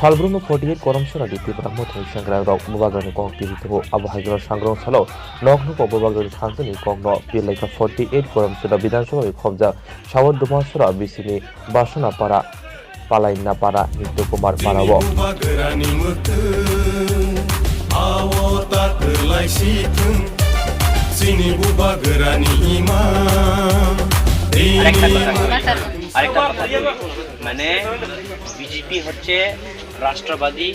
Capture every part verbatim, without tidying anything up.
Salbrumno forty eight korom sora di Tipra Motha ni sengkrak rok Bubagrani kok piri tongo. Abo hai kheno sangrong salo nok nuko Bubagrani thansani kokno pir laikha forty eight korom sora Bidhan Sabha bai khobjak Sawar Dumasora bisini Basona Para, Palaina Para, Hindu Kumar Para o. Bubagrani mwkhwng, awo ta kwlai si thung, chini Bubagrani ima, আরেকটা কথা বলি, আরেকটা কথা বলি, মানে বিজেপি হচ্ছে রাষ্ট্রবাদী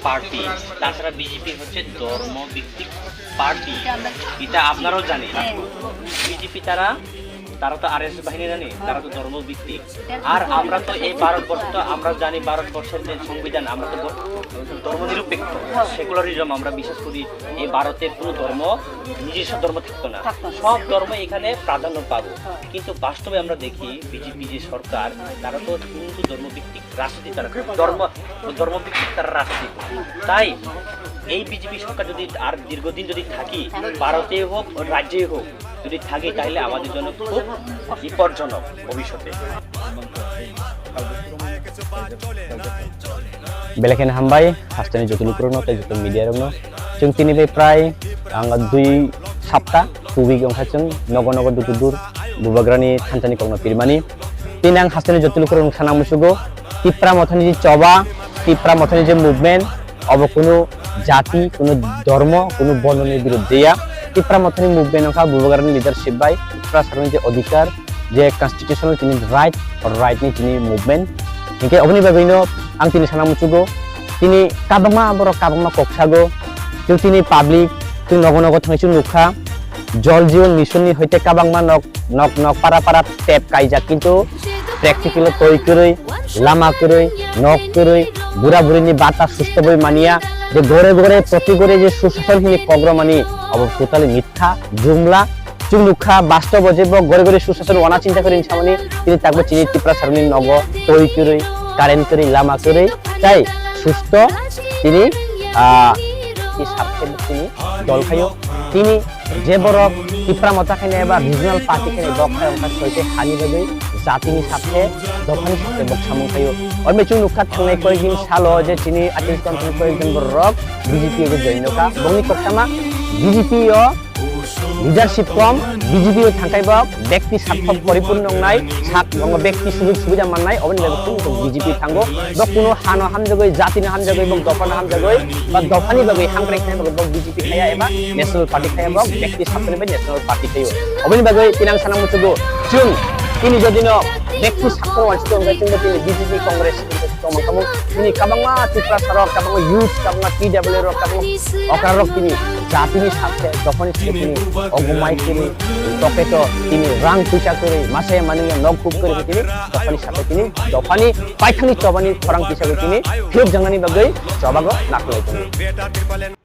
পার্টি, তাছাড়া বিজেপি হচ্ছে ধর্ম ভিত্তিক পার্টি, এটা আপনারাও জানেন। বিজেপি তারা, তারা তো আরএসএস বাহিনী জানি, তারা তো ধর্ম ভিত্তিক। আর আমরা তো এই ভারতবর্ষ তো আমরা জানি, ভারতবর্ষের যে সংবিধান, আমরা তো ধর্ম নিরপেক্ষ, সেকুলারিজম আমরা বিশ্বাস করি। এই ভারতের কোনো ধর্ম, নিজস্ব ধর্ম থাকতো না, সব ধর্ম এখানে প্রাধান্য পাবো। কিন্তু বাস্তবে আমরা দেখি বিজেপি যে সরকার, তারা তো হিন্দু ধর্ম ভিত্তিক রাজনীতি, তারা ধর্ম, ধর্ম ভিত্তিক তারা রাজনীতি করে। তাই এই বিজেপি সরকার যদি আর দীর্ঘদিন যদি থাকি, ভারতে হোক, রাজ্যে হোক, যদি থাকি, তাহলে আমাদের জন্য খুব বিপজ্জনক ভবিষ্যতে। Belai kheno hambai, hasteni joto lukurokno tei joto media rokno. Chwng tini bai prai ang dui sapta, two week wngkha chwng nogo nogo dur dur dur Bubagrani thansani kokno pirmani. Tini ang hasteni joto lukurokno sana musugo, Tipra Mothani je choba, Tipra Mothani je movement, obo kunu jati, kunu dhormo, kunu bornoni biruddhe ya. Tipra Mothani movement wngkha Bubagrani leadership bai Tipra saroni je odhikar, je constitutional tini right, right ni tini movement. Hinkhe oboni bagwino ang tini sana muchugo, tini kabangma borok kabangma kok sago, chwng tini public, chwng nogo nogo thangwi chwng nukha, Jal Jeevan Mission ni hoite kabangma nok, nok, nok, para, para tap kaijak, kintu practical o twi kwrwi, lama kwrwi, nok kwrwi, bura buri ni bata susto bai mania, je gore gore proti gore je sushason hini kok romani, obo totally mitha, jumla. Chwng nukha bastobo je bo gore gore sushason wana chinta kwrwi hinsamani, tini takbo chini Tiprasarokni nogo twi kwrwi, current kwrwi, lama kwrwi, tai susto tini, ah, i sakhe tini dol khayo. Tini je borok Tipra Motha khaina eba regional party khaina bok khai wngkha soite hani bagwi jatini sakhe, dophani sakhe bok samung khayo. Omo chwng nukha thangnai koyekdin salo je chini Atish Control koyekjon borok B J P o join nokha. Bongni koktama B J P o leadership kom, B J P o thangkhai bo bekti sartho poripurno wngnai, sak wngo bekti sujug subida mannai, oboni bagwi chwng B J P thango. Bo kuno hano hamjagwi, jatino hamjagwi, bo dophano hamjagwi, ba dophani bagwi hamkrai khnai bagwi bo B J P khaya eba national party khaya bo bekti sarthoni bai national party khayo. Oboni bagwi tinang sana muchugo chwng tini jodino bekti sartho wansukha wngkha chwngbo tini B J P Congress tongma kamo chini kabangma Tiprasa rok, kabangma youth, kabangma T W rok, kabangma okra rok tini jatini sakhe, dophani sakhe tini ogumai tini toketo tini rang puisa kwrwi masaya manwi nok kuk kwrwi tini dophani sakhe tini dophani paithangni chobani khorang tisagwi tini philip jangnani bagwi chobago naklai tini.